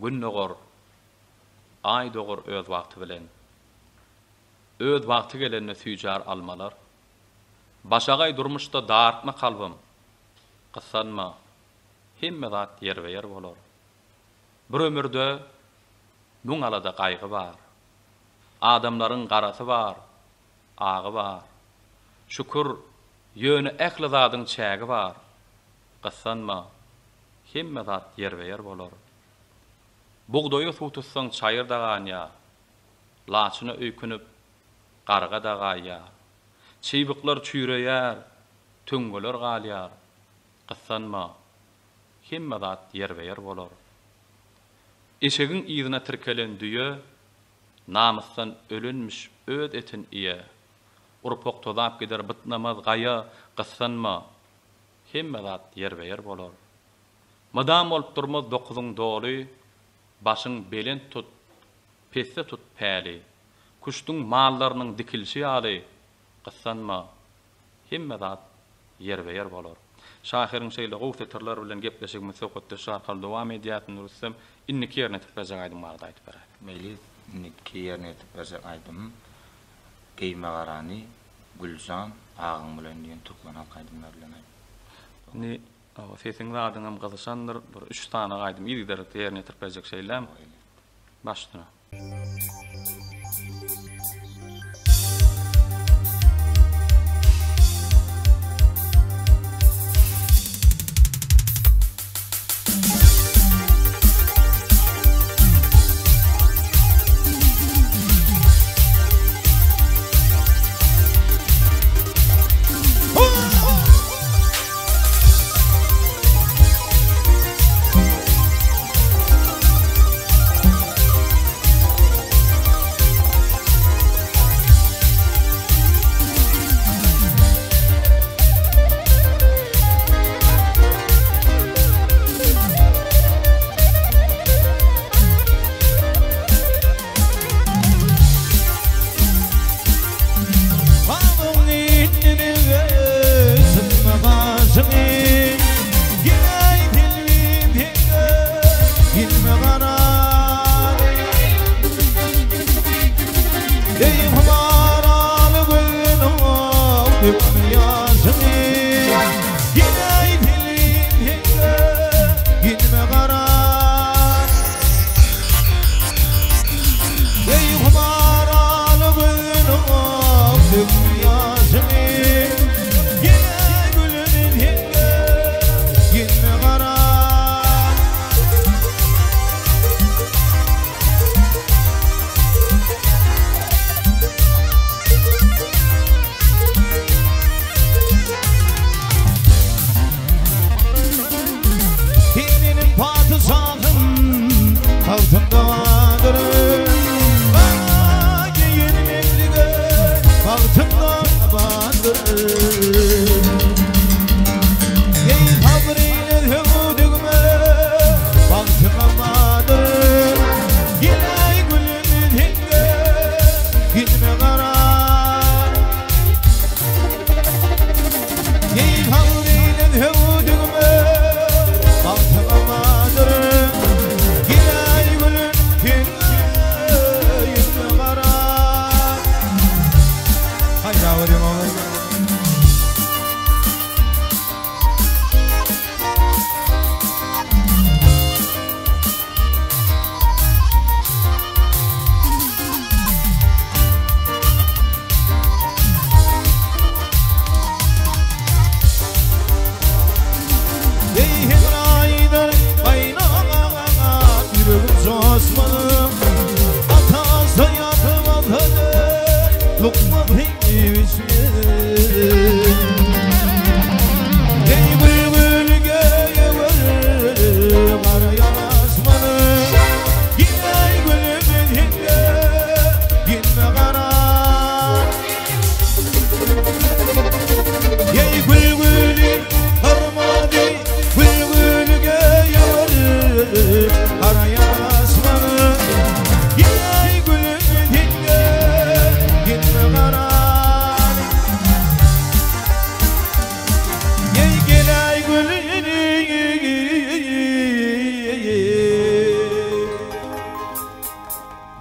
Gün dogar, Aý dogar öz wagty bilen. Öz wagty gelende süýjär almalar. Başagaý durmuşda dartma kalbym, Gyssanma, hemme zat ýerbe-ýer bolar. Bir ömürde müň alada gaýgy bar. Adamlaryň garasy bar, agy bar. Şükür, ýöne ähli zadyň çägi bar. Gyssanma, hemme zat ýerbe-ýer bolar. Bugdaýa suw tutsaň çaýyr-da ganýar. Laçyna öýkünip, garga-da gaýýar. Çybyklar çüýreýär, töňňeler galýar. Gyssanma, hemme zat ýerbe-ýer bolar. Eşegiň yzyna tirkelen düýe, Namysdan ölenmiş öz etin iýe. Urpak tozap gider bytnamaz gaýa, Gyssanma, hemme zat ýerbe-ýer bolar. Mydam bolup durmaz dokuzyň doly, Başyň belent tut, pesde tut päli. Küşdüň mallarynyň dikilşi ýaly, Gyssanma, hemme zat ýerbe-ýer bolar. Şahyryň şeýle gowy setirler bilen gepleşigimizi söhbetdeşlik arkaly dowam edýäris. Indi Rüstem, indiki ýerine ýetirip berjek aýdym barada aýdyp beräý. Meýlis, indiki ýerine ýetirip berjek aýdymym Geýme garany, Güljan, Agaň bilen diýen türkmen halk aýdymlary bilen aýdym. Indi sesiň zadyňam gyzyşandyr, bir üç sany aýdym yzygiderlikde ýerine ýetirip berjek şeýlemi? Baş üstüne.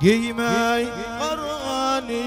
Geýme garany.